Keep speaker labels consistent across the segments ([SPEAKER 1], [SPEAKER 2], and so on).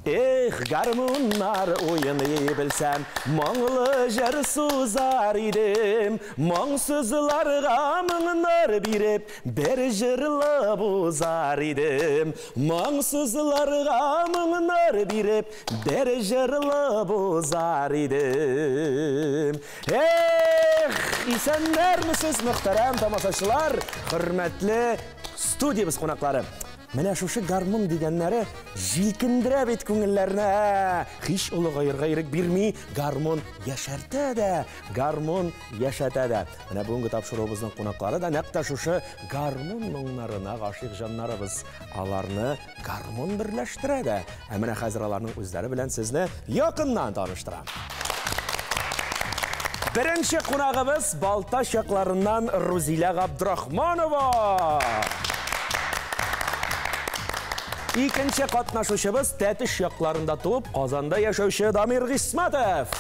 [SPEAKER 1] Эх, гармуннар уйный белсәм, моңлы җыр сузар идем. Моңсызларга моңнар биреп, бер җырлап узар идем. Моңсызларга моңнар биреп, бер җырлап узар идем. Эх, исәннәрмесез, мөхтәрәм тамашачылар, хөрмәтле студиябез кунаклары. Менә шушы гармун дигәннәре җилкендерә бит күңелләрне. Һич олыгаерга ирек бирми, гармун яшәртә дә, гармун яшәтә дә. Менә бүгенге тапшыруыбызның кунаклары да нәкъ тә шушы гармун моңнарына гашыйк җаннарыбыз. Аларны гармун берләштерә дә. Ә менә хәзер аларның үзләре белән сезне якыннан таныштырам. Беренче кунагыбыз Балтач якларыннан Рузилә Габдрахманова. Икенче катнашучыбыз Тәтеш якларында туып, Казанда яшәүче Дамир Гыйсматов.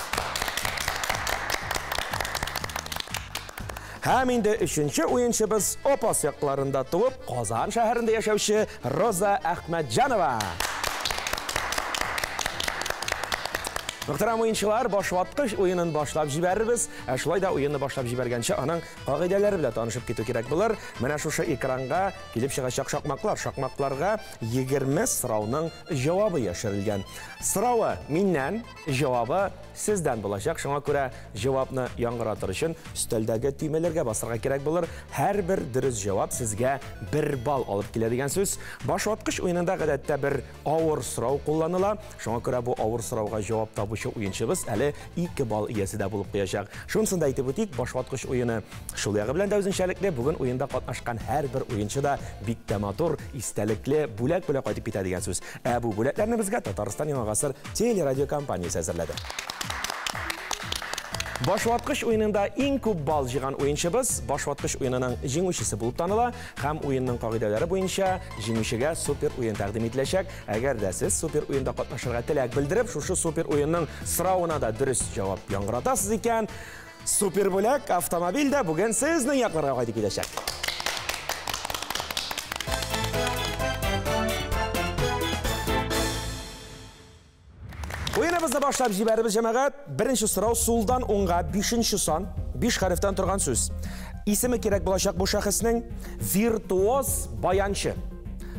[SPEAKER 1] Һәм инде өченче уенчыбыз Опас якларында туып, Казан шәһәрендә яшәүче Роза Әхмәтҗанова. Мөхтәрәм уенчылар, башваткыч уенын башлап җибәрербез. Ә шулай да уенны башлап җибәргәнче аның кагыйдәләре белән танышып китү кирәк булыр. Менә шушы экранга килеп чыгачак шакмаклар. Шакмакларга 20 сорауның җавабы яшерелгән. Соравы миннән, җавабы сездән булачак. Шуңа күрә җавапны яңгыратыр өчен өстәлдәге төймәләргә басарга кирәк булыр. Һәрбер дөрес җавап сезгә 1 балл алып килә дигән сүз. Башваткыч уенында гадәттә бер авыр сорау кулланыла. Шуңа күрә бу авыр сорауга җавап табучы уенчыбыз әле 2 балл иясе дә булып куячак. Шунысын да әйтеп үтик, башваткыч уены шул ягы белән дә үзенчәлекле. Бүген уенда катнашкан һәрбер уенчы да бик тә матур, истәлекле бүләк белән кайтып китә дигән сүз. Ә бу бүләкләрне безгә Татарстан Яңа гасыр телерадиокомпаниясе әзерләде. Башваткыч уенында иң күп балл җыйган уенчыбыз башваткыч уенының җиңүчесе булып таныла һәм уенның кагыйдәләре буенча җиңүчегә супер уен тәкъдим ителәчәк. Әгәр дә сез супер уенда катнашырга теләк белдереп, шушы супер уенның соравына да дөрес җавап яңгыратасыз икән, супер бүләк автомобиль дә бүген сезнең якларга кайтып киләчәк. Уеныбызны башлап җибәребез, җәмәгать. Беренче сорау сулдан уңга 5нче сан, 5 хәрефтән торган сүз. Исеме кирәк булачак бу шәхеснең виртуоз баянчы.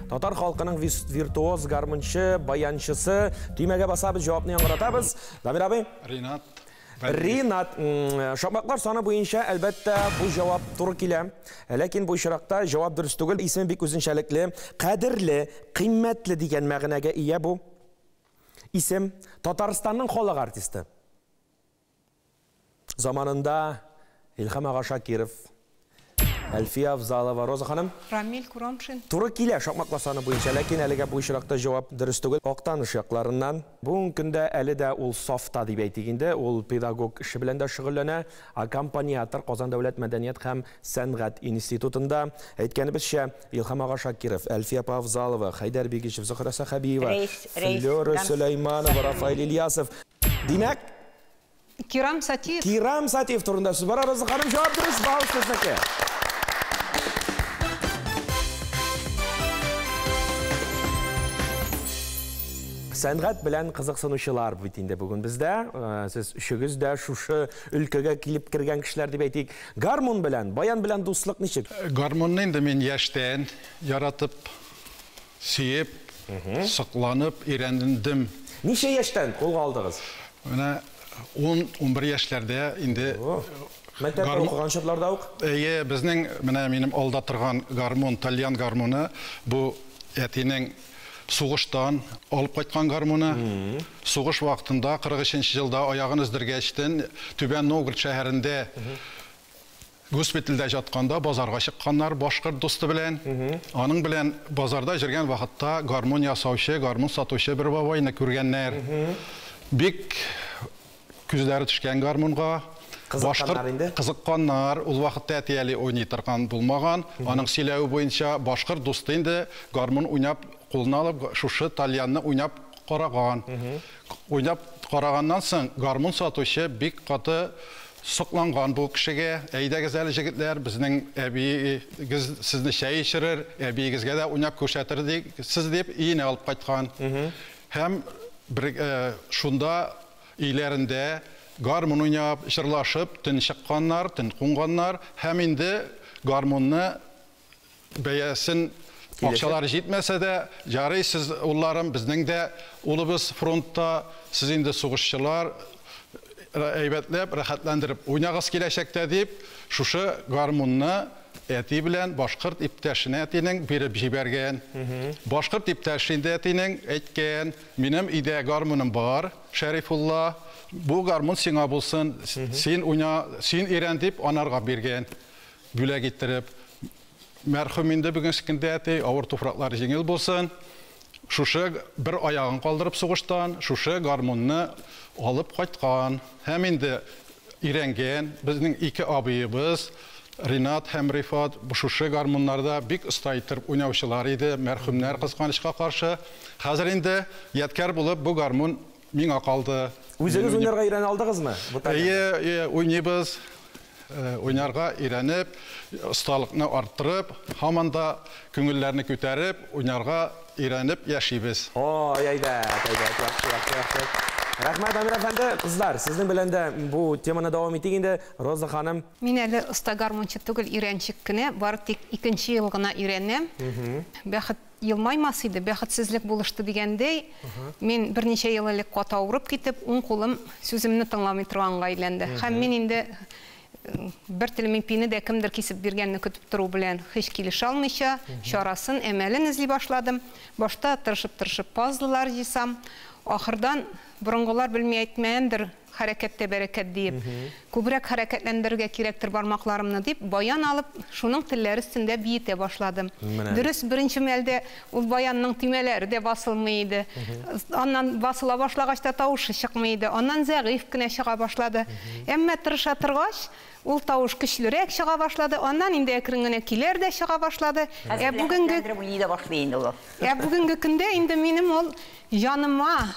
[SPEAKER 1] Татар халкының виртуоз гармунчы, баянчысы. Төймәгә басабыз, җавапны яңгыратабыз. Дамир абый.
[SPEAKER 2] Ринат.
[SPEAKER 1] Ринат, шакмаклар саны буенча, әлбәттә, бу җавап туры килә. Ләкин бу очракта җавап дөрес түгел. Исеме бик үзенчәлекле, кадерле, кыйммәтле дигән мәгънәгә ия бу. Исем Татарстанның халык артисты. Заманында Илһам ага Шакиров, Әлфия Авзалова, Роза ханым.
[SPEAKER 3] Рамиль Курамшин.
[SPEAKER 1] Туры килә шакмаклар саны буенча, ләкин әлегә бу очракта җавап дөрес түгел. Актаныш якларыннан. Бүгенге көндә әле дә ул сафта дип әйтик инде, ул педагог эше белән дә шөгыльләнә, аккомпаниатор Казан дәүләт мәдәният һәм сәнгать институтында. Әйткәнебезчә, Илһам ага Шакиров, Әлфия апа Авзалова, Хәйдәр Бигичев, Зөһрә Сәхәбиева, Флера Сөләйманова, Рафаэль Ильясов. Димәк,
[SPEAKER 3] Кирам Сатиев.
[SPEAKER 1] Кирам Сатиев турында сүз бара. Роза ханым, җавап дөрес, балл сезнеке. Сәнгать белән кызыксынучылар бит инде бүген бездә. Сез өчегез дә шушы өлкәгә килеп кергән кешеләр дип әйтик. Гармун белән, баян белән дуслык ничек?
[SPEAKER 2] Гармунны инде мин яшьтән яратып, сөеп, сокланып өйрәндем.
[SPEAKER 1] Ничә яшьтән кулга алдыгыз?
[SPEAKER 2] Менә 10-11 яшьләрдә инде.
[SPEAKER 1] Мәктәптә укыган чорларда ук?
[SPEAKER 2] Әйе, безнең менә минем алда торган гармун, тальян гармуны, бу әтинең сугыштан алып кайткан гармуны. Сугыш вакытында 43 елда аягын өздергәчтен Түбән Новгород шәһәрендә госпитальдә жатканда базарга чыкканнар башкорт дусты белән. Аның белән базарда йөргән вакытта гармун ясаучы, гармун сатучы бер бабайны күргәннәр. Бик күзләре төшкән гармунга.
[SPEAKER 1] Кызыкканнар инде.
[SPEAKER 2] Кызыкканнар. Ул вакытта әти әле уйный торган булмаган. Аның сөйләве буенча башкорт дусты инде гармун уйнап, кулына алып, шушы тальянны уйнап караган. Уйнап караганнан соң гармун сатучы бик каты сокланган бу кешегә. Әйдәгез әле, җегетләр, безнең әбиегез сезне чәй эчерер, әбиегезгә дә уйнап күрсәтер сез дип өенә алып кайткан. Һәм Шунда өйләрендә гармун уйнап, җырлашып, төн чыкканнар, төн кунганнар һәм инде гармунны бәясен акчалары җитмәсә дә, ярый сез улларым, безнең дә улыбыз фронтта, сез инде сугышчылар, әйбәтләп, рәхәтләндереп уйнагыз киләчәктә дип, шушы гармунны әти белән башкорт иптәшенә әтинең биреп җибәргән. Башкорт иптәше инде әтинең әйткән, минем өйдә гармуным бар, Шәрифулла, бу гармун сиңа булсын, син уйна, син өйрән дип анарга биргән, бүләк иттереп. Мәрхүм инде бүгенге көндә әти, авыр туфраклары җиңел булсын. Шушы бер аягын калдырып сугыштан, шушы гармунны алып кайткан. Һәм инде өйрәнгән безнең ике абыебыз Ринат һәм Рифат шушы гармуннарда бик оста итеп уйнаучылар иде, мәрхүмнәр кызганычка каршы. Хәзер инде ядкәр булып бу гармун миңа калды.
[SPEAKER 1] Үзегез уйнарга өйрәнә алдыгызмы?
[SPEAKER 2] Әйе, уйныйбыз. Уйнарга өйрәнеп, осталыкны арттырып, һаман да күңелләрне күтәреп, уйнарга өйрәнеп яшибез.
[SPEAKER 1] Ой, әйбәт, әйбәт, яхшы, яхшы, яхшы. Рәхмәт, Дамир әфәнде. Кызлар, сезнең белән дә бу теманы дәвам итик инде. Роза ханым.
[SPEAKER 3] Мин әле оста гармунчы түгел, өйрәнчек кенә, бары тик икенче ел гына өйрәнәм. Бәхет елмаймас иде, бәхетсезлек булышты дигәндәй, мин берничә ел элек каты авырып китеп, уң кулым сүземне тыңламый торганга әйләнде. Һәм мин инде бер телем ипине дә кемдер кисеп биргәнне көтеп тору белән һич килешә алмыйча, чарасын, әмәлен эзли башладым. Башта тырышып-тырышып пазлылар җыйсам, ахырдан борынгылар белми әйтмәгәндер, хәрәкәттә бәрәкәт диеп, күбрәк хәрәкәтләндерергә кирәктер бармакларымны дип, баян алып, шуның телләре өстендә биетә башладым. Дөрес, беренче мәлдә ул баянның төймәләре дә басылмый иде. Аннан басыла башлагач та тавышы чыкмый иде. Аннан зәгыйфь кенә чыга башлады. Әмма тырыша торгач, ул тавыш көчлерәк чыга башлады. Аннан инде әкрен генә көйләр дә чыга башлады. Ә бүгенге көндә инде минем ул җаныма,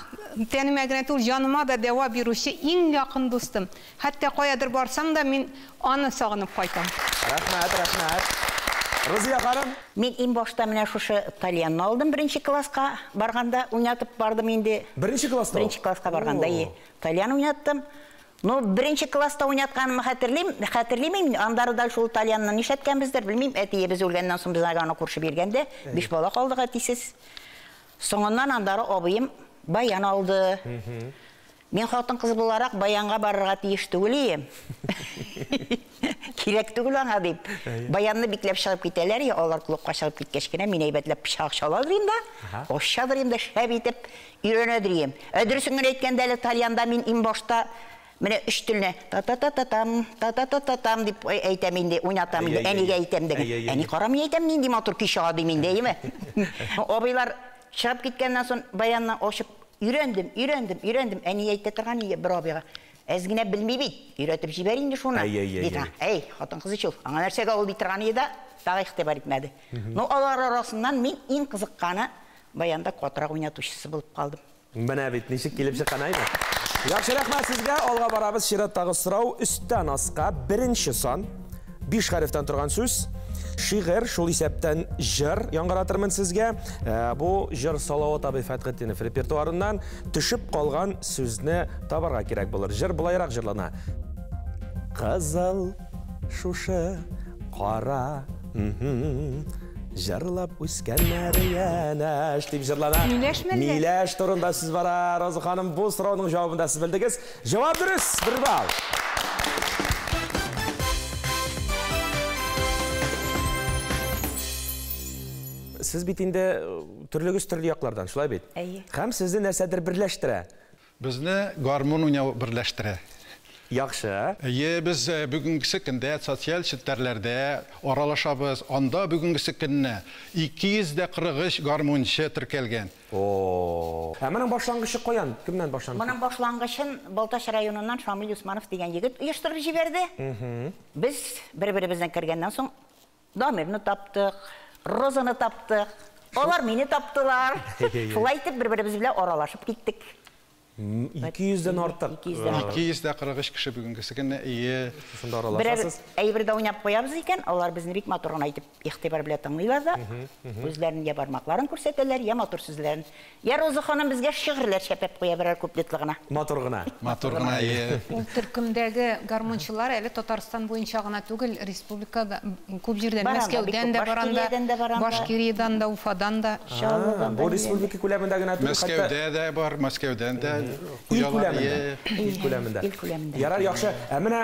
[SPEAKER 3] тәнемә генә түгел, җаныма да дәва бирүче иң якын дустым. Хәтта каядыр барсам да, мин аны сагынып кайтам.
[SPEAKER 1] Рәхмәт, рәхмәт. Рузия ханым.
[SPEAKER 4] Мин иң башта менә шушы тальянны алдым беренче класска барганда, уйнатып бардым инде.
[SPEAKER 1] Беренче класста?
[SPEAKER 4] Беренче класска барганда, тальян уйнаттым. Но беренче класста уйнатканымны хәтерлим, хәтерлимим. Аннары да шул тальянны нишләткәнбездер, белмим. Әтиебез үлгәннән соң безгә аны күрше биргәндә, биш бала калдык әтисез. Соңыннан аннары абыем баян алды. Мин хатын кыз буларак баянга барырга тиеш түгел идем. Кирәк түгел аңа дип. Баянны бикләп чыгып китәләр, я алар клубка чыгып киткәч кенә мин әйбәтләп пычак чаладыр инде, ашадыр инде, шәп итеп өйрәнәдер идем. Ә дөресен генә әйткәндә әле тальянда мин иң башта менә өч телне та-та-та-та-там, та-та-та-та-там дип әйтәм инде, уйнатам инде, әнигә әйтәм дигән. Әни карамый әйтәм, нинди матур көй чыга дим инде, әйеме? Абыйлар чыгып киткәннән соң баянны ачып өйрәндем, өйрәндем, өйрәндем. Әни әйтә торган иде бер абыйга. Әз генә белми бит, өйрәтеп җибәр инде шуны. Әй, хатын кыз ич ул. Аңа нәрсәгә ул ди торган иде дә, тагы игътибар итмәде. Но алар арасыннан мин иң кызыкканы баянда катырак уйнатучысы булып калдым.
[SPEAKER 1] Менә бит ничек килеп чыккан әйме? Яхшы, рәхмәт сезгә. Алга барабыз. Чираттагы сорау өстән аска беренче сан. 5 хәрефтән торган сүз. Шигырь, шул исәптән җыр яңгыратырмын сезгә. Бу җыр Салават абый Фәтхетдинов репертуарыннан төшеп калган сүзне табарга кирәк булыр. Җыр былайрак җырлана. Кызыл шушы кара җырлап үскәннәр янәш дип җырлана.
[SPEAKER 3] Миләш мәллә?
[SPEAKER 1] Миләш турында сүз бара. Роза ханым, бу сорауның җавабын да сез белдегез. Җавап дөрес, 1 балл. Сез бит инде төрлегез төрле яклардан, шулай бит?
[SPEAKER 4] Әйе.
[SPEAKER 1] Һәм сезне нәрсәдер берләштерә?
[SPEAKER 2] Безне гармун уйнау берләштерә.
[SPEAKER 1] Яхшы.
[SPEAKER 2] Әйе, без бүгенгесе көндә социаль челтәрләрдә аралашабыз. Анда бүгенгесе көнне 243 гармунчы теркәлгән.
[SPEAKER 1] О. Ә моның башлангычы каян? Кемнән башланды?
[SPEAKER 4] Моның башлангычын Балтач районыннан Шамил Усманов дигән егет оештырып җибәрде. Без бер-беребездән кергәннән соң Дамирны таптык, Розаны таптык, алар мине таптылар. Шулай итеп бер-беребез белән аралашып киттек.
[SPEAKER 1] 200 дән артык.
[SPEAKER 2] 243 кеше бүгенгесе көнне ие.
[SPEAKER 1] Шунда
[SPEAKER 4] Берәр
[SPEAKER 1] аралашасыз.
[SPEAKER 4] әйбер дә уйнап куябыз икән, алар безне бик матур гына итеп игътибар белән тыңлыйлар да, үзләренең я бармакларын күрсәтәләр, я матур сүзләрен. Я Роза ханым безгә шигырьләр чәпәп куя берәр куплетлы гына.
[SPEAKER 1] Матур гына.
[SPEAKER 2] Матур гына ие.
[SPEAKER 3] Ул төркемдәге гармунчылар әле Татарстан буенча гына түгел, республикада күп җирдән,
[SPEAKER 4] Баранда, бик
[SPEAKER 3] Мәскәүдән
[SPEAKER 4] күп,
[SPEAKER 3] дә баранда,
[SPEAKER 4] Башкириядән дә баранда.
[SPEAKER 3] Башкириядән дә, Уфадан да.
[SPEAKER 4] Чаллыдан
[SPEAKER 1] Бу
[SPEAKER 4] да.
[SPEAKER 1] республика күләмендә генә түгел, хәтта
[SPEAKER 2] Мәскәүдә дә бар, Мәскәүдән дә
[SPEAKER 1] ил
[SPEAKER 2] куялар
[SPEAKER 1] күләмендә.
[SPEAKER 2] ие.
[SPEAKER 1] Ил күләмендә.
[SPEAKER 4] Ил күләмендә.
[SPEAKER 1] Ярар, яхшы. Ә менә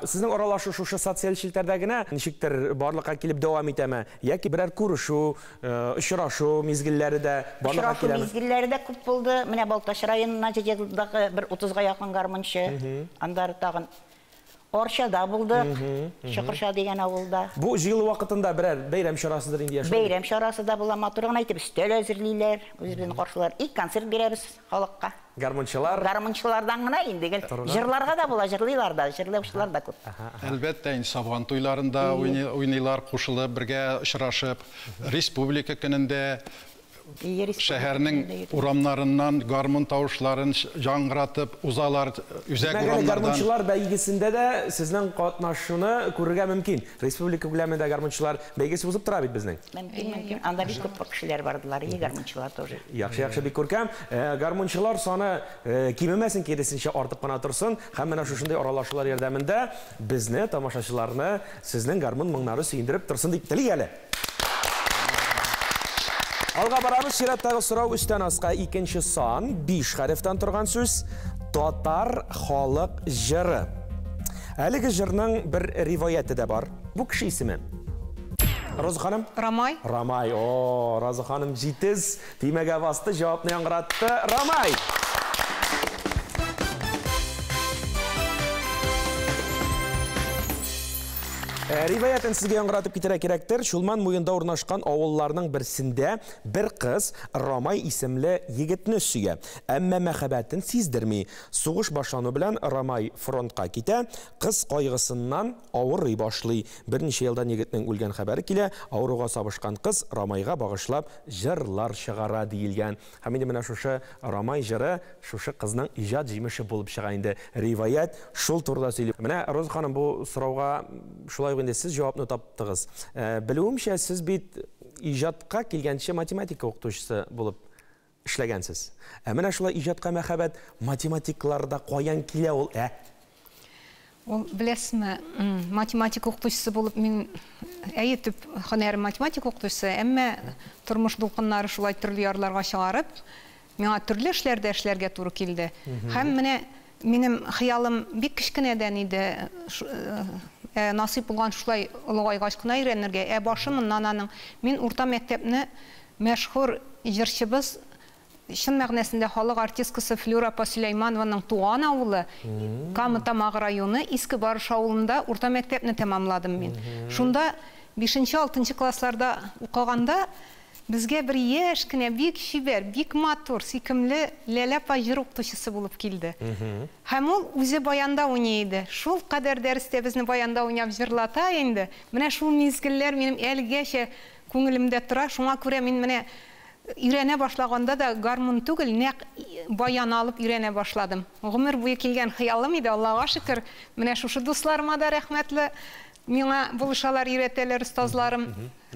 [SPEAKER 1] сезнең аралашу шушы социаль челтәрдә генә ничектер барлыкка килеп дәвам итәме? Яки берәр күрешү, очрашу мизгелләре дә барлыкка
[SPEAKER 4] Очрашу
[SPEAKER 1] киләме?
[SPEAKER 4] мизгелләре дә күп булды. Менә Балтач районына җыелдык бер 30-га якын гармунчы. Аннары тагын Орчада булдык, Чокырша дигән авылда.
[SPEAKER 1] Бу җыелу вакытында берәр бәйрәм чарасыдыр инде яшь.
[SPEAKER 4] Бәйрәм чарасы да була, матур гына итеп өстәл әзерлиләр, үзебезне каршылар. И концерт бирәбез халыкка.
[SPEAKER 1] Гармунчылар.
[SPEAKER 4] Гармунчылардан гына инде гел җырларга да була, җырлыйлар да, җырлаучылар да күп.
[SPEAKER 2] Әлбәттә, инде Сабан туйларында уйныйлар, кушылып, бергә очрашып, республика көнендә шәһәрнең урамнарыннан гармун тавышларын яңгыратып узалар, үзәк
[SPEAKER 1] Мәгәр
[SPEAKER 2] урамнардан.
[SPEAKER 1] гармунчылар бәйгесендә дә сезнең катнашуны күрергә мөмкин. Республика күләмендә гармунчылар бәйгесе узып тора бит безнең.
[SPEAKER 4] Мөмкин, мөмкин. Анда бик күп кешеләр бардылар, и гармунчылар тоже.
[SPEAKER 1] Яхшы, яхшы, бик күркәм. Гармунчылар саны кимемәсен, киресенчә артып кына торсын. Һәм менә шушындый аралашулар ярдәмендә безне, тамашачыларны, сезнең гармун моңнары сөендереп торсын дип телик әле. Алга барабыз, чираттагы сорау өстән аска икенче сан, 5 хәрефтән торган сүз, татар халык җыры. Әлеге җырның бер риваяте дә бар. Бу кеше исеме. Роза ханым?
[SPEAKER 3] Рамай.
[SPEAKER 1] Рамай. О, Роза ханым җитез, төймәгә басты, җавапны яңгыратты. Рамай! Риваятен сезгә яңгыратып китерә кирәктер. Чулман буенда урнашкан авылларның берсендә бер кыз Рамай исемле егетне сөя. Әмма мәхәббәтен сиздерми. Сугыш башлану белән Рамай фронтка китә. Кыз кайгысыннан авырый башлый. Берничә елдан егетнең үлгән хәбәре килә. Авыруга сабышкан кыз Рамайга багышлап җырлар чыгара диелгән. Һәм инде менә шушы Рамай җыры шушы кызның иҗат җимеше булып чыга инде. Риваят шул турыда сөйли. Менә Роза ханым, бу сорауга шулай ук инде сез җавапны таптыгыз. Белүемчә, сез бит иҗатка килгәнче математика укытучысы булып эшләгәнсез. Ә менә шулай иҗатка мәхәббәт математикларда каян килә ул, ә?
[SPEAKER 3] Ул, беләсезме, математика укытучысы булып мин, әйе, төп һөнәрем математика укытучысы, әмма тормыш дулкыннары шулай төрле ярларга чыгарып, миңа төрле эшләрдә эшләргә туры килде. Һәм менә минем хыялым бик кечкенәдән иде, насыйп булган шулай олыгайгач кына өйрәнергә. Ә башы моннан аның. Мин урта мәктәпне мәшһүр җырчыбыз, чын мәгънәсендә халык артисткасы Флюра апа Сөләйманованың туган авылы, Кама Тамагы районы Иске Барыш авылында урта мәктәпне тәмамладым мин. Шунда бишенче-алтынчы классларда укыганда безгә бер яшь кенә бик чибәр, бик матур, сөйкемле Ләлә апа җыр укытучысы булып килде. Һәм ул үзе баянда уйный иде. Шул кадәр дәрестә безне баянда уйнап җырлата инде. Менә шул мизгелләр минем әлегәчә күңелемдә тора. Шуңа күрә мин менә өйрәнә башлаганда да гармун түгел, нәкъ баян алып өйрәнә башладым. Гомер буе килгән хыялым иде, Аллага шөкер. Менә шушы дусларыма да рәхмәтле. Миңа булышалар, өйрәтәләр остазларым.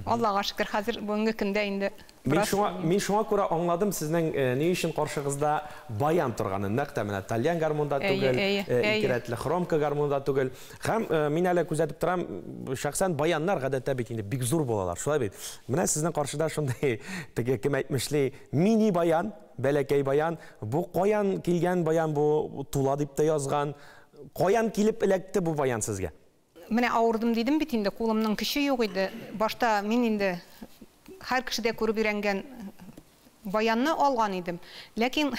[SPEAKER 3] Аллага шөкер, хәзер бүгенге көндә инде
[SPEAKER 1] Мин
[SPEAKER 3] бераз
[SPEAKER 1] шуңа күрә аңладым сезнең ни өчен каршыгызда баян торганын. Нәкъ тә менә тальян гармунда түгел, ике рәтле хромка гармунда түгел. Һәм мин әле күзәтеп торам, шәхсән баяннар гадәттә бит инде бик зур булалар, шулай бит. Менә сезнең каршыда шундый теге кем әйтмешли мини баян, бәләкәй баян. Бу каян килгән баян, бу Тула дип тә язган. Каян килеп эләкте бу баян сезгә?
[SPEAKER 3] Менә авырдым дидем бит инде, кулымның көче юк иде. Башта мин инде һәр кешедә күреп өйрәнгән баянны алган идем. Ләкин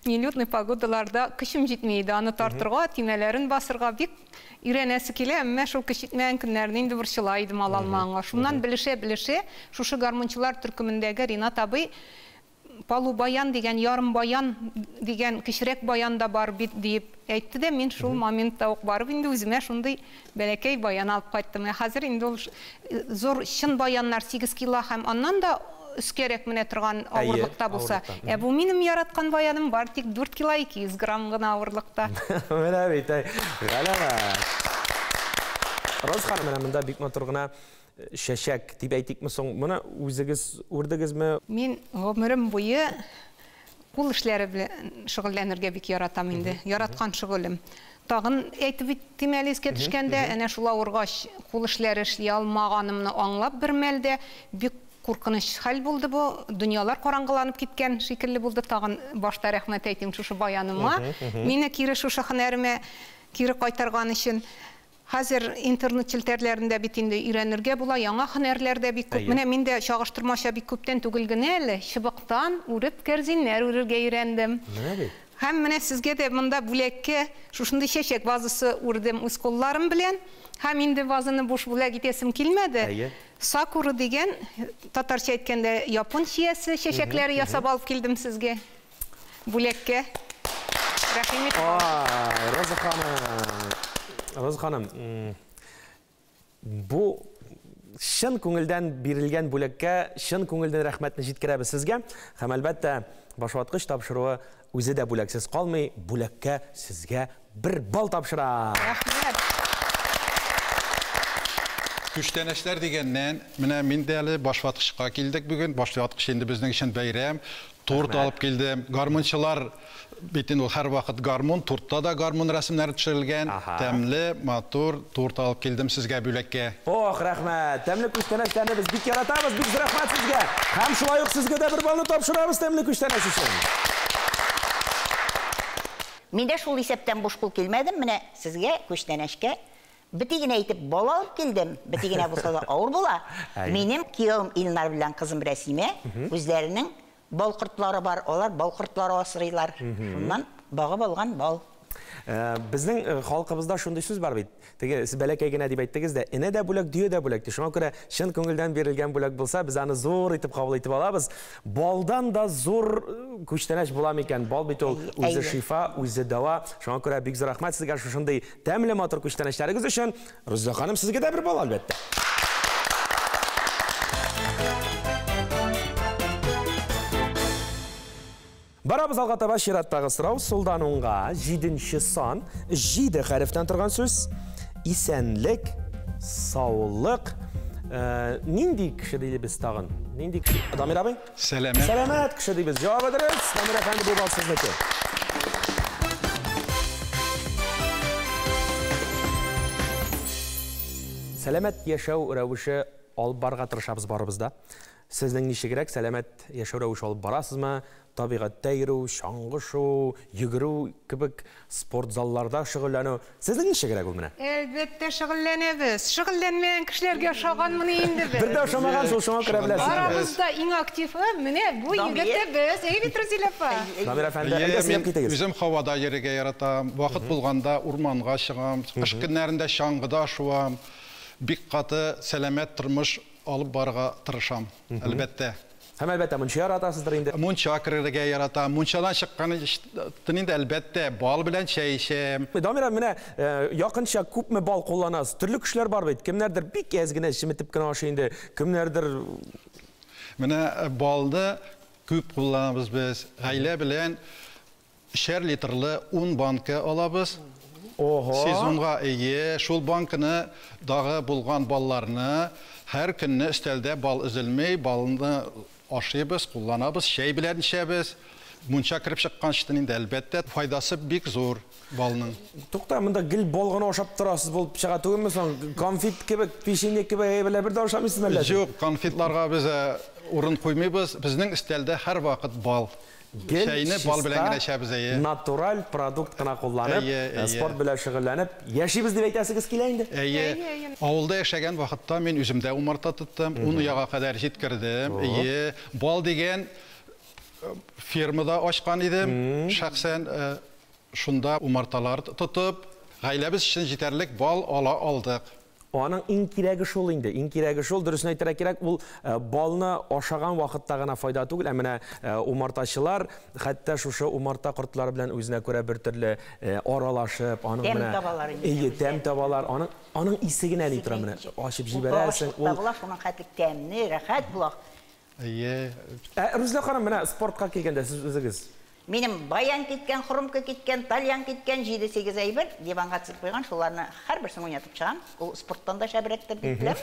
[SPEAKER 3] нелюдный погодаларда көчем җитми иде. Аны тартырга, төймәләрен басырга бик өйрәнәсе килә, әмма шул көч җитмәгән көннәрне инде борчыла идем ала алмаганга. Шуннан белешә-белешә шушы гармунчылар төркемендәге Ринат абый полубаян дигән, ярым баян дигән кечерәк баян да бар бит диеп әйтте дә, мин шул моментта ук барып инде үземә шундый бәләкәй баян алып кайттым. Ә хәзер инде ул зур чын баяннар 8 кило һәм аннан да өскәрәк менә торган авырлыкта булса. Ә бу минем яраткан баяным бар тик 4 кило 200 грамм гына авырлыкта.
[SPEAKER 1] Менә бит, галәмәт. Роза ханым, менә монда бик матур гына чәчәк дип әйтикме соң? Моны үзегез үрдегезме?
[SPEAKER 3] Мин гомерем буе кул эшләре белән шөгыльләнергә бик яратам инде. Яраткан шөгылем. Тагын әйтеп үттем әле искә төшкәндә, әнә шул авыргач кул эшләре эшли алмаганымны аңлап бер мәлдә бик куркыныч хәл булды бу. Дөньялар караңгыланып киткән шикелле булды. Тагын башта рәхмәт әйтим шушы баяныма. Мине кире шушы һөнәремә кире кайтарган өчен. Хәзер интернет челтәрләрендә бит инде өйрәнергә була, яңа һөнәрләр дә бик күп. Менә мин дә чагыштырмача бик күптән түгел генә әле чыбыктан үреп кәрзиннәр үрергә өйрәндем.
[SPEAKER 1] Менә бит.
[SPEAKER 3] Һәм менә сезгә дә монда бүләккә шушындый чәчәк вазасы үрдем үз кулларым белән. Һәм инде вазаны буш бүләк итәсем килмәде. Сакура дигән, татарча әйткәндә, япон чиясе чәчәкләре ясап алып килдем сезгә. Бүләккә. Рәхим итеп.
[SPEAKER 1] Ай, Роза ханым. Роза ханым, бу чын күңелдән бирелгән бүләккә чын күңелдән рәхмәтне җиткерәбез сезгә. Һәм әлбәттә, Башваткыч тапшыруы үзе дә бүләксез калмый, бүләккә сезгә бер бал тапшыра.
[SPEAKER 3] Рәхмәт.
[SPEAKER 2] Күчтәнәчләр дигәннән, менә мин дә әле Башваткычка килдек бүген. Башваткыч инде безнең өчен бәйрәм. Торт алып килдем. Гармунчылар бит инде ул һәрвакыт гармун, тортта да гармун рәсемнәре төшерелгән. Тәмле, матур торт алып килдем сезгә бүләккә.
[SPEAKER 1] Ох, рәхмәт. Тәмле күчтәнәчләрне без бик яратабыз. Бик зур рәхмәт сезгә. Һәм шулай ук сезгә дә бер балны тапшырабыз тәмле күчтәнәч өчен.
[SPEAKER 4] Мин дә шул исәптән буш кул килмәдем. Менә сезгә күчтәнәчкә бити генә итеп бал алып килдем. Бити генә булса да авыр була. Минем киявем Илнар белән кызым Рәсимә үзләренең бал кортлары бар, алар бал кортлары асрыйлар. Шуннан багып алган бал.
[SPEAKER 1] Безнең халкыбызда шундый сүз бар бит. Теге сез бәләкәй генә дип әйттегез дә, энә дә бүләк, дөя дә бүләк. Шуңа күрә чын күңелдән бирелгән бүләк булса, без аны зур итеп кабул итеп алабыз. Балдан да зур күчтәнәч була микән? Бал бит ул үзе шифа, үзе дәва. Шуңа күрә бик зур рәхмәт сезгә шушындый тәмле матур күчтәнәчләрегез өчен. Роза ханым, сезгә дә бер бал әлбәттә. Барабыз алга таба чираттагы сорау сулдан уңга 7 сан, 7 хәрефтән торган сүз. Исәнлек, саулык. Нинди кеше дибез тагын? Нинди кеше? Дамир абый?
[SPEAKER 2] Сәламәт.
[SPEAKER 1] Сәламәт кеше дибез. Җавабы дөрес. Дамир әфәнде, бу бал сезнеке. Сәламәт яшәү рәвеше алып барырга тырышабыз барыбыз да. Сезнең ничегрәк сәламәт яшәү рәвеше алып барасызмы? Табигатьтә йөрү, чаңгы шуу, йөгерү кебек спорт залларда шөгыльләнү. Сезнең ничегрәк ул менә?
[SPEAKER 3] Әлбәттә шөгыльләнәбез. Шөгыльләнмәгән кешеләргә ошаганмыни инде без?
[SPEAKER 1] Бер дә ошамаган шул, шуңа күрә беләсез.
[SPEAKER 3] Арабызда иң активы менә бу егетебез. Әй бит, Рузилә апа.
[SPEAKER 1] Дамир әфәнде, әйдә сөйләп китегез.
[SPEAKER 2] Үзем һавада йөрергә яратам. Вакыт булганда урманга чыгам. Кыш көннәрендә чаңгыда шуам. Бик каты сәламәт тормыш алып барырга тырышам, әлбәттә.
[SPEAKER 1] Һәм әлбәттә мунча яратасыздыр инде.
[SPEAKER 2] Мунча керергә яратам. Мунчадан чыккан инде әлбәттә бал белән чәй эчәм.
[SPEAKER 1] Дамир, менә якынча күпме бал кулланасыз? Төрле кешеләр бар бит. Кемнәрдер бик әз генә чеметеп кенә ашый инде, кемнәрдер
[SPEAKER 2] Менә балны күп кулланабыз без. Гаилә белән 3 литрлы 10 банка алабыз.
[SPEAKER 1] Ого.
[SPEAKER 2] Сезонга ие, шул банканы дагы булган балларны һәр көнне өстәлдә бал өзелмей, балны ашыйбыз, кулланабыз, чәй белән эчәбез. Мунча кереп чыкканчы инде әлбәттә файдасы бик зур балның.
[SPEAKER 1] Тукта, монда гел бал гына ашап торасыз булып чыга түгелме соң? Конфет кебек, печенье кебек әйберләр бер дә ашамыйсызмы әллә?
[SPEAKER 2] Юк, конфетларга без урын куймыйбыз. Безнең өстәлдә һәрвакыт бал. Чәйне бал белән генә эчәбез, әйе.
[SPEAKER 1] Натураль продукт кына кулланып, спорт белән шөгыльләнеп яшибез дип әйтәсегез килә инде.
[SPEAKER 2] Әйе. Авылда яшәгән вакытта мин үзем дә умарта тоттым, 10 ояга кадәр җиткердем. Әйе, бал дигән фермада ачкан идем. Шәхсән шунда умарталар тотып, гаиләбез өчен җитәрлек бал ала алдык.
[SPEAKER 1] Аның иң кирәге шул инде, иң кирәге шул, дөресен әйтергә кирәк, ул балны ашаган вакытта гына файда түгел, ә менә умартачылар хәтта шушы умарта кортлары белән үзенә күрә бер төрле аралашып, аның
[SPEAKER 4] Тәм
[SPEAKER 1] менә
[SPEAKER 4] табалар инде.
[SPEAKER 1] Әйе, тәм табалар, аның исе генә ни тора менә, ачып җибәрәсең, ул
[SPEAKER 4] Табыла, шуның хәтле тәмле, рәхәт була.
[SPEAKER 2] Әйе.
[SPEAKER 1] Ә Рузилә ханым, менә спортка килгәндә сез үзегез?
[SPEAKER 4] Минем баян киткән, хрумка киткән, тальян киткән, 7-8 әйбер диванга төшеп куйган, шуларны һәрберсен уйнатып чыгам. Ул спорттан да шәбрәктер дип беләм.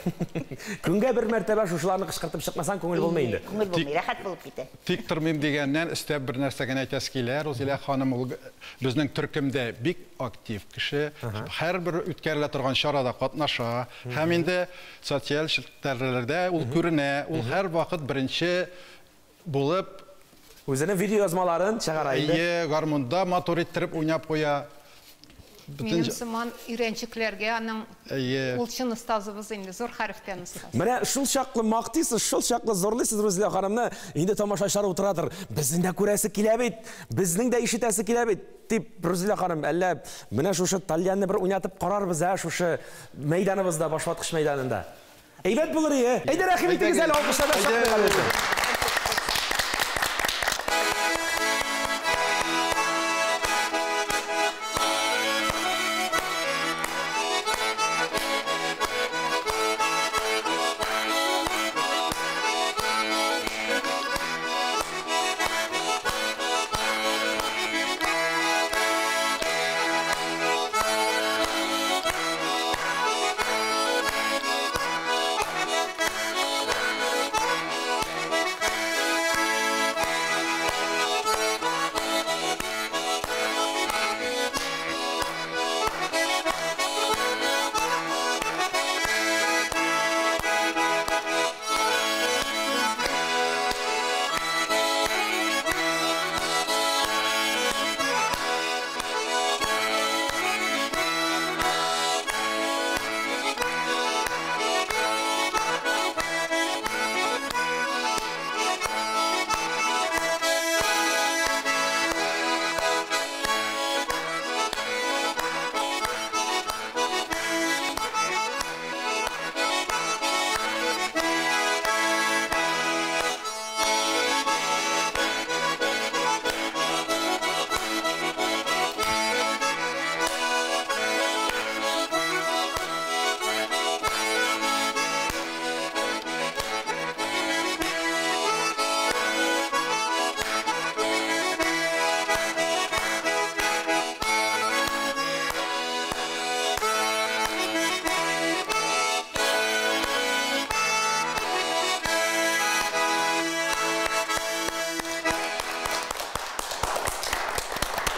[SPEAKER 1] Көнгә бер мәртәбә шушыларны кычкыртып чыкмасаң, күңел булмый инде.
[SPEAKER 4] Күңел булмый, рәхәт булып китә.
[SPEAKER 2] Тик тормыйм дигәннән өстәп бер нәрсә генә әйтәсе килә. Рузилә ханым ул безнең төркемдә бик актив кеше. Һәрбер үткәрелә торган чарада катнаша. Һәм инде социаль челтәрләрдә ул күренә. Ул һәрвакыт беренче булып
[SPEAKER 1] үзенең видео язмаларын чыгара инде.
[SPEAKER 2] Әйе, гармунда матур иттереп уйнап куя.
[SPEAKER 3] Минем сыман өйрәнчекләргә аның ул чын остазыбыз инде, зур хәрефтән остаз.
[SPEAKER 1] Менә шул чаклы мактыйсыз, шул чаклы зурлыйсыз Рузилә ханымны. Инде тамашачылар утырадыр. Безнең дә күрәсе килә бит, безнең дә ишетәсе килә бит, дип Рузилә ханым, әллә менә шушы тальянны бер уйнатып карарбыз, ә, шушы мәйданыбызда, Башваткыч мәйданында. Әйбәт булыр ие. Әйдә, рәхим итегез әле, алкышларда чакырыйк әле.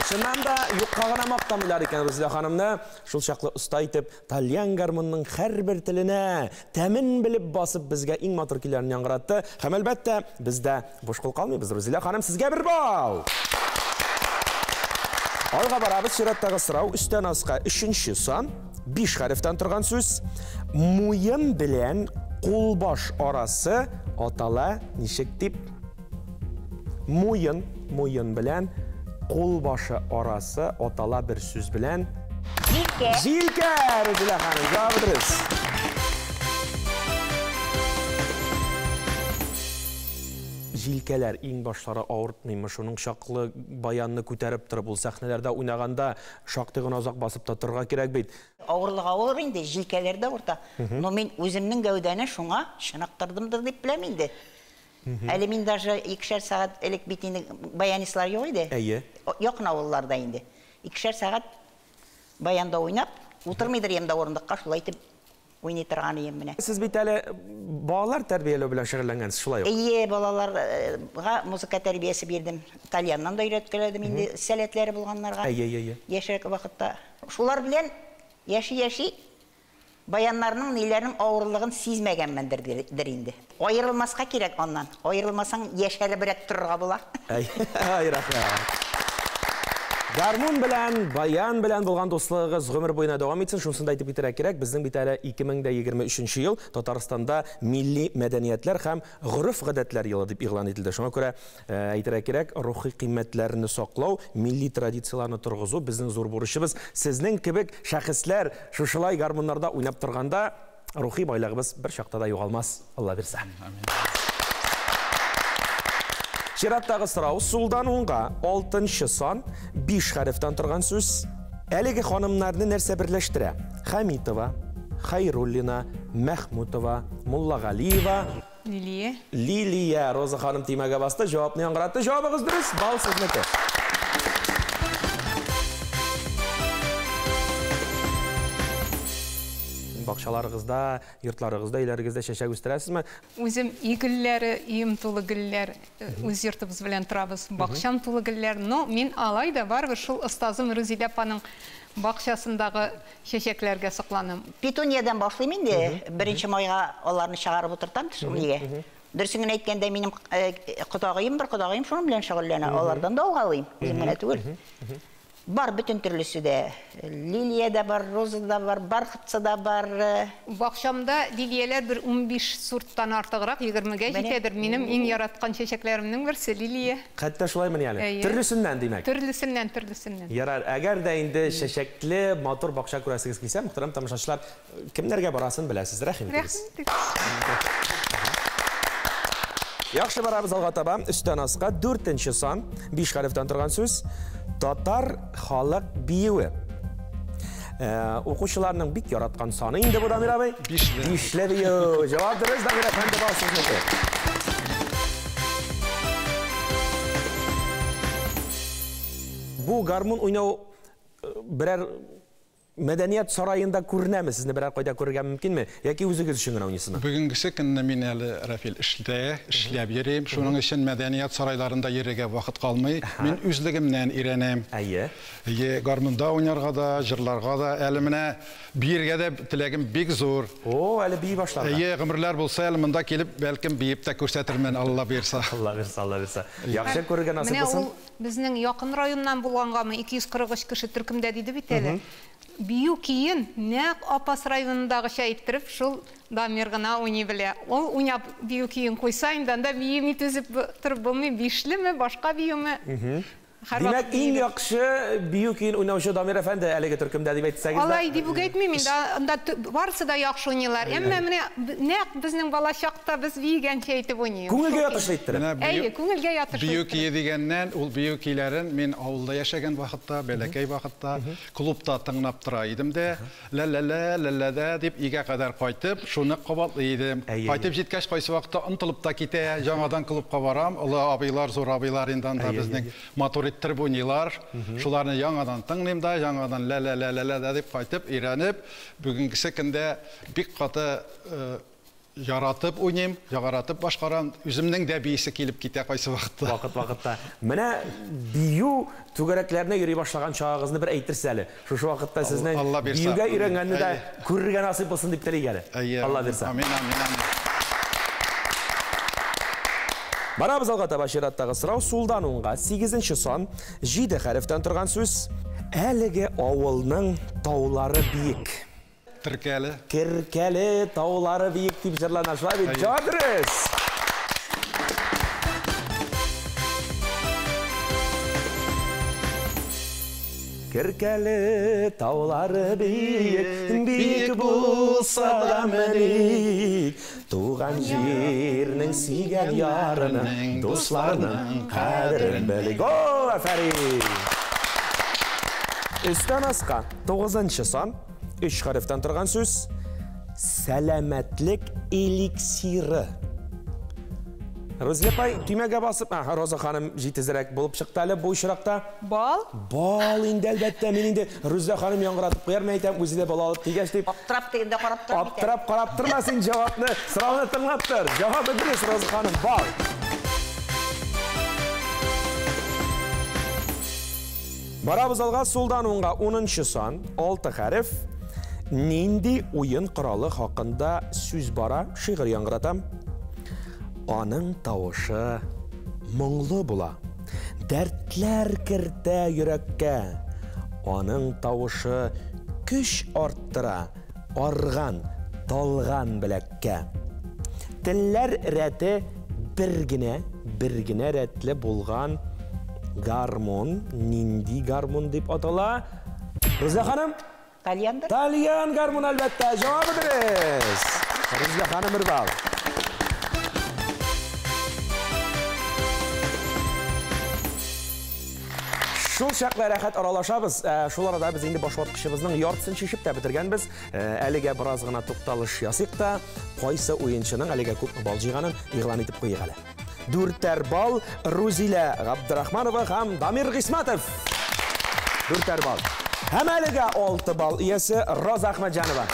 [SPEAKER 1] Чыннан да юкка гына мактамыйлар икән Рузилә ханымны. Шул чаклы оста итеп, тальян гармунның һәрбер теленә тәмен белеп басып безгә иң матур көйләрен яңгыратты. Һәм әлбәттә, без дә буш кул калмыйбыз. Рузилә ханым, сезгә бер балл! Алга барабыз, чираттагы сорау өстән аска 3нче сан, 5 хәрефтән торган сүз. Муен белән кулбаш арасы атала ничек дип? Муен, муен белән кулбашы арасы атала бер сүз белән.
[SPEAKER 4] Җилкә.
[SPEAKER 1] Җилкә, Рузилә ханым, җавабы дөрес. Җилкәләр, иң башлары авыртмыймы? Шуның чаклы баянны күтәреп торып, ул сәхнәләрдә уйнаганда шактый гына озак басып та торырга кирәк бит.
[SPEAKER 4] Авырлык авыр инде, җилкәләр дә авырта. Но мин үземнең гәүдәне шуңа чыныктырдымдыр дип беләм инде. Әле мин даже 2-шәр сәгать элек бит инде баянистлар юк иде.
[SPEAKER 1] Әйе.
[SPEAKER 4] Якын авылларда инде. 2-шәр сәгать баянда уйнап, утырмыйдыр ем дә урындыкка, шулай итеп уйный торган идем менә.
[SPEAKER 1] Сез бит әле балалар тәрбияләү белән шөгыльләнгәнсез, шулай ук?
[SPEAKER 4] Әйе, балаларга музыка тәрбиясе бирдем. Тальяннан да өйрәткәләдем инде, сәләтләре булганнарга.
[SPEAKER 1] Әйе, әйе, әйе.
[SPEAKER 4] Яшьрәк вакытта. Шулар белән яши-яши баяннарның ниләрнең авырлыгын сизмәгәнмендер инде. Аерылмаска кирәк аннан. Аерылмасаң яшәребрәк торырга була.
[SPEAKER 1] Әй, рәхмәт. Гармун белән, баян белән булган дуслыгыгыз гомер буена дәвам итсен. Шунысын да әйтеп китәргә кирәк, безнең бит әле 2023 ел Татарстанда милли мәдәниятләр һәм гореф-гадәтләр елы дип игълан ителде. Шуңа күрә әйтергә кирәк, рухи кыйммәтләрне саклау, милли традицияләрне торгызу безнең зур бурычыбыз. Сезнең кебек шәхесләр шушылай гармуннарда уйнап торганда рухи байлыгыбыз бер чакта да югалмас, Алла бирсә. Чираттагы сорау сулдан уңга 6-нчы сан, 5 хәрефтән торган сүз. Әлеге ханымнарны нәрсә берләштерә? Хәмитова, Хайруллина, Мәхмүтова, Муллагалиева,
[SPEAKER 3] Лилия.
[SPEAKER 1] Лилия. Роза ханым төймәгә басты, җавапны яңгыратты. Җавабыгыз дөрес, балл сезнеке. Бакчаларыгызда, йортларыгызда, өйләрегездә чәчәк үстерәсезме?
[SPEAKER 3] Үзем өй гөлләре, өем тулы гөлләр, үз йортыбыз белән торабыз. Бакчам тулы гөлләр. Но мин алай да барыбер шул остазым Рузилә апаның бакчасындагы чәчәкләргә сокланам.
[SPEAKER 4] Петуниядән башлыйм инде. 1 майга аларны чыгарып утыртам, нигә? Дөресен генә әйткәндә, минем кодагыем бер кодагыем шуның белән шөгыльләнә. Алардан да алгалыйм, үзем генә түгел. Бар бөтен төрлесе дә. Лилия дә бар, роза да бар, бархатцы да бар.
[SPEAKER 3] Бакчамда лилияләр бер 15 сорттан артыграк, 20-гә җитәдер. Минем иң яраткан чәчәкләремнең берсе лилия.
[SPEAKER 1] Хәтта шулаймыни әле? Төрлесеннән, димәк.
[SPEAKER 3] Төрлесеннән, төрлесеннән.
[SPEAKER 1] Ярар, әгәр дә инде чәчәкле матур бакча күрәсегез килсә, мөхтәрәм тамашачылар, кемнәргә барасын беләсез, рәхим итегез.
[SPEAKER 3] Рәхим итегез.
[SPEAKER 1] Яхшы, барабыз алга таба. Өстән аска 4 сан, 5 хәрефтән торган сүз. Татар халык биюе. Укучыларның бик яраткан саны инде бу, Дамир абый.
[SPEAKER 2] Бишле.
[SPEAKER 1] Бишле бию. Җавап дөрес, Дамир әфәнде, бал сезнеке. Бу гармун уйнау берәр мәдәният сараенда күренәме? Сезне берәр кайда күрергә мөмкинме? Яки үзегез өчен генә уйныйсызмы?
[SPEAKER 2] Бүгенгесе көнне мин әле, Рафил, эшләп йөрим. Шуның өчен мәдәният сарайларында йөрергә вакыт калмый. Мин үзлегемнән өйрәнәм.
[SPEAKER 1] Әйе.
[SPEAKER 2] Әйе, гармунда уйнарга да, җырларга да, әле менә биергә дә теләгем бик зур.
[SPEAKER 1] О, әле бии башларга.
[SPEAKER 2] Әйе, гомерләр булса, әле монда килеп, бәлкем биеп тә күрсәтермен, Алла бирса.
[SPEAKER 1] Алла бирса, Алла бирса. Яхшы күрергә насыйп
[SPEAKER 3] Менә
[SPEAKER 1] булсын.
[SPEAKER 3] ул безнең якын районнан булгангамы, 243 кеше төркемдә диде бит әле. Бию киен нәкъ Апас районындагыча иттереп шул Дамир гына уйный белә. Ул уйнап бию киен куйса, инде анда биеми түзеп торып булмый, бишлеме, башка биюме?
[SPEAKER 1] Димәк, иң яхшы бию киен уйнаучы Дамир әфәнде әлеге төркемдә дип әйтсәгез дә.
[SPEAKER 3] Алай дип үк әйтмим инде, анда барысы да яхшы уйныйлар. Әмма менә нәкъ безнең балачакта без биегәнчә итеп уйныйбыз.
[SPEAKER 1] Күңелгә ятышлы иттереп.
[SPEAKER 3] Әйе, күңелгә ятышлы.
[SPEAKER 2] Бию кие дигәннән, ул бию киләрен мин авылда яшәгән вакытта, бәләкәй вакытта клубта тыңлап тора идем дә, ла-ла-ла, ла-ла-да дип өйгә кадәр кайтып, шуны кабатлый идем. Кайтып җиткәч, кайсы вакытта онытылып та китә, яңадан клубка барам, олы абыйлар, зур абыйлар инде анда безнең матур иттереп уйныйлар. Шуларны яңадан тыңлыйм да, яңадан ла-ла-ла-ла-ла дип кайтып, өйрәнеп, бүгенгесе көндә бик каты яратып уйныйм, яратып башкарам. Үземнең дә биесе килеп китә кайсы вакытта.
[SPEAKER 1] Вакыт-вакытта. Менә бию түгәрәкләренә йөри башлаган чагыгызны бер әйтерсез әле. Шушы вакытта сезнең биюгә өйрәнгәнне дә күрергә насыйп булсын дип телик әле. Алла бирсә.
[SPEAKER 2] Амин, амин, амин.
[SPEAKER 1] Барабыз алга таба, чираттагы сорау сулдан уңга 8 сан, 7 хәрефтән торган сүз. Әлеге авылның таулары биек.
[SPEAKER 2] Теркәле.
[SPEAKER 1] Керкәле таулары биек дип җырлана, шулай бит? Җавап дөрес. Керкәле таулары биек, биек булса да меник. Туган җирнең сөйгән ярының, дусларының кадерен белик. О, афәрин! Өстән аска 9 сан, 3 хәрефтән торган сүз. Сәламәтлек эликсиры. Рузилә апай, төймәгә басып, аһа, Роза ханым җитезрәк булып чыкты әле бу очракта.
[SPEAKER 3] Бал?
[SPEAKER 1] Бал инде, әлбәттә, мин инде Рузилә ханым яңгыратып куяр, мин әйтәм, үзе дә бал алып дигәч дип.
[SPEAKER 4] Аптырап дигәндә карап тор бит әле.
[SPEAKER 1] Аптырап карап торма син җавапны, сорауны тыңлап тор. Җавабы дөрес, Роза ханым, бал. Барабыз алга, сулдан уңга 10 сан, 6 хәреф. Нинди уен коралы хакында сүз бара? Шигырь яңгыратам. Аның тавышы моңлы була. Дәртләр кертә йөрәккә. Аның тавышы көч арттыра, арган, талган беләккә. Телләр рәте бер генә, бер генә рәтле булган гармун, нинди гармун дип атала? Рузилә ханым?
[SPEAKER 4] Тальяндыр?
[SPEAKER 1] Тальян гармун, әлбәттә. Җавабы дөрес. Рузилә ханым бер балл. Шул чаклы рәхәт аралашабыз. Шул арада без инде башваткычыбызның яртысын чишеп тә бетергәнбез. Әлегә бераз гына тукталыш ясыйк та, кайсы уенчының әлегә күпме балл җыйганын игълан итеп куйыйк әле. Дүртәр балл Рузилә Габдрахманова һәм Дамир Гыйсматов. Дүртәр балл. Һәм әлегә 6 балл иясе Роза Әхмәтҗанова.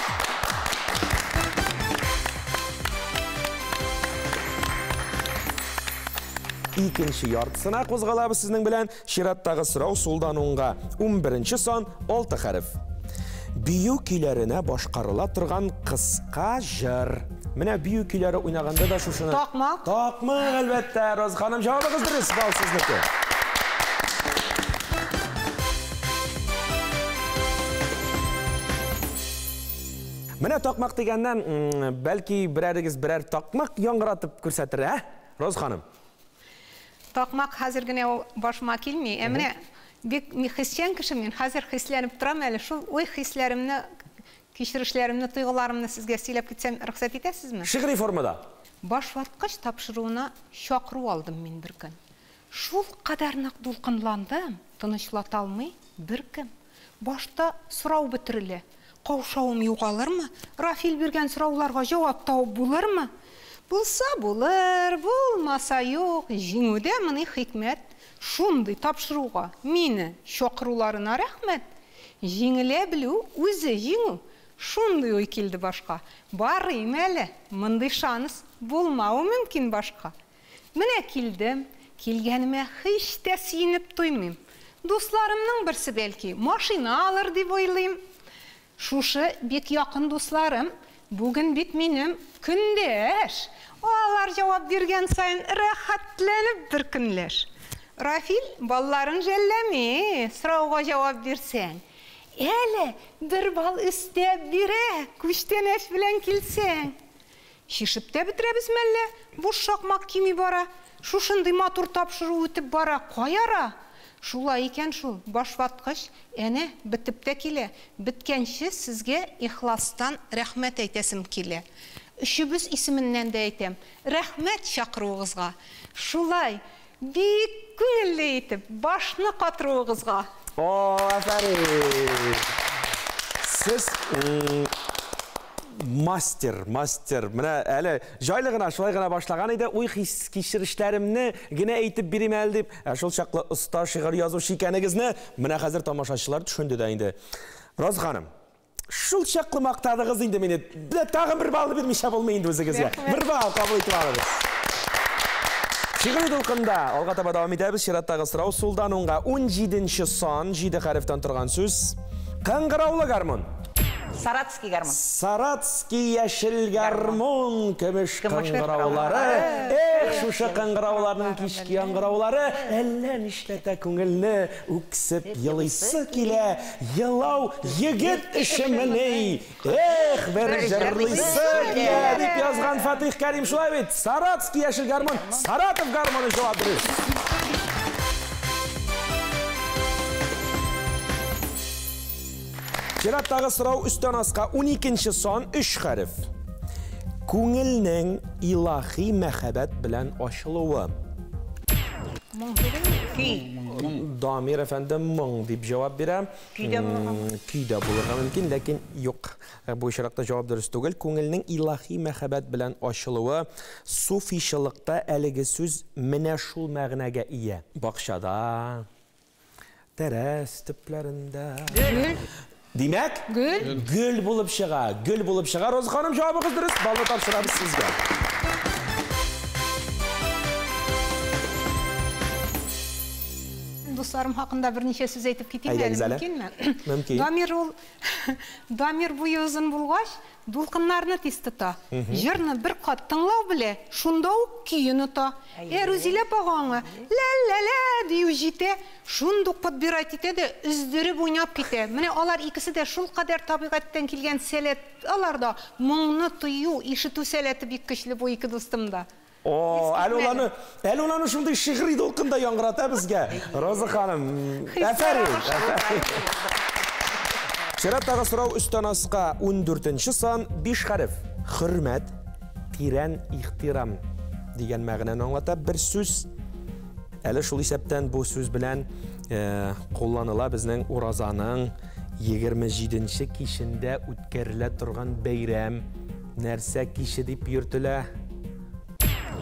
[SPEAKER 1] Икенче яртысына кузгалабыз сезнең белән. Чираттагы сорау сулдан уңга. 11 сан, 6 хәреф. Бию көйләренә башкарыла торган кыска җыр. Менә бию көйләре уйнаганда да шушыны.
[SPEAKER 3] Такмак.
[SPEAKER 1] Такмак, әлбәттә. Роза ханым, җавабыгыз дөрес, балл сезнеке. Менә такмак дигәннән, бәлки берәрегез берәр такмак яңгыратып күрсәтер, ә? Роза ханым.
[SPEAKER 3] Такмак хәзер генә ул башыма килми. Ә менә бик хисчән кеше мин, хәзер хисләнеп торам әле. Шул уй хисләремне, кичерешләремне, тойгыларымны сезгә сөйләп китсәм, рөхсәт итәсезме?
[SPEAKER 1] Шигъри формада.
[SPEAKER 3] Башваткыч тапшыруына чакыру алдым мин бер көн. Шул кадәр нык дулкынландым, тынычлата алмый беркем. Башта сорау бетерелә. Каушавым югалырмы? Рафил биргән сорауларга җавап табып булырмы? Булса булыр, булмаса юк. Җиңүдә моны хикмәт. Шундый тапшыруга мине чакыруларына рәхмәт. Җиңелә белү үзе җиңү. Шундый уй килде башка. Барыйм әле, мондый шанс булмавы мөмкин башка. Менә килдем, килгәнемә һич тә сөенеп туймыйм. Дусларымның берсе бәлки машина алыр дип уйлыйм. Шушы бик якын дусларым бүген бит минем көндәш. Алар җавап биргән саен рәхәтләнеп бер көнләш. Рафил балларын жәлләми, сорауга җавап бирсәң. Әле бер балл өстәп бирә, күчтәнәш белән килсәң. Шишеп тә бетерәбез мәллә, буш шакмак кими бара. Шушындый матур тапшыру үтеп бара, каяра? Шулай икән шул, башваткыч әнә бетеп тә килә. Беткәнче сезгә ихластан рәхмәт әйтәсем килә. Өчебез исеменнән дә әйтәм. Рәхмәт чакыруыгызга. Шулай бик күңелле итеп башны катыруыгызга.
[SPEAKER 1] О, афәрин! Сез мастер, мастер. Менә әле җайлы гына, шулай гына башлаган иде. Уй хис кичерешләремне генә әйтеп бирим әле дип, ә шул чаклы оста шигырь язучы икәнегезне менә хәзер тамашачылар төшенде дә инде. Роза ханым, шул чаклы мактадыгыз инде мине. Менә тагын бер баллны бирмичә булмый инде үзегезгә. Бер балл кабул итеп алыгыз. Шигъри дулкында алга таба дәвам итәбез. Чираттагы сорау сулдан уңга. 17 сан, 7 хәрефтән торган сүз. Кыңгыраулы гармун.
[SPEAKER 4] Саратский гармун.
[SPEAKER 1] Саратский яшел гармун, көмеш кыңгыраулары. Эх, шушы кыңгырауларның кичке яңгыраулары әллә нишләтә күңелне, үксеп елыйсы килә. Елау егет эшемени. Эх, бер җырлыйсы килә дип язган Фатих Кәрим, шулай бит. Саратский яшел гармун, Саратов гармуны җавап дөрес. Чираттагы сорау өстән аска. 12 сан, 3 хәреф. Күңелнең илаһи мәхәббәт белән ачылуы.
[SPEAKER 3] Моң түгелме?
[SPEAKER 4] Көй.
[SPEAKER 1] Дамир әфәнде моң дип җавап бирә.
[SPEAKER 4] Көй дә булырга мөмкин.
[SPEAKER 1] Көй дә булырга мөмкин, ләкин юк. Бу очракта җавап дөрес түгел. Күңелнең илаһи мәхәббәт белән ачылуы суфичылыкта әлеге сүз менә шул мәгънәгә ия. Бакчада, тәрәз төпләрендә.
[SPEAKER 3] Гөл.
[SPEAKER 1] Димәк,
[SPEAKER 3] Гөл.
[SPEAKER 1] Гөл булып чыга. Гөл булып чыга. Роза ханым, җавабыгыз дөрес. Баллы тапшырабыз сезгә.
[SPEAKER 3] Дусларым хакында берничә сүз әйтеп китим әле,
[SPEAKER 1] Әйдәгез әле.
[SPEAKER 3] мөмкинме?
[SPEAKER 1] Мөмкин.
[SPEAKER 3] Дамир ул Дамир буе озын булгач, дулкыннарны тиз тота. Җырны бер кат тыңлау белә, шунда ук көен ота. Ә Рузилә апага аңа ла-ла-ла дию җитә, шундук подбирать итә дә өздереп уйнап китә. Менә алар икесе дә шул кадәр табигатьтән килгән сәләт, аларда моңны тою, ишетү сәләте бик көчле бу ике дустымда.
[SPEAKER 1] О, әле уланы шундый шигъри дулкында яңгырата безгә. Роза ханым, афәрин. Чираттагы сорау өстән аска. 14 сан, 5 хәреф. Хөрмәт, тирән ихтирам дигән мәгънәне аңлата бер сүз. Әле шул исәптән бу сүз белән кулланыла безнең уразаның 27-нче кичендә үткәрелә торган бәйрәм. Нәрсә киче дип йөртелә?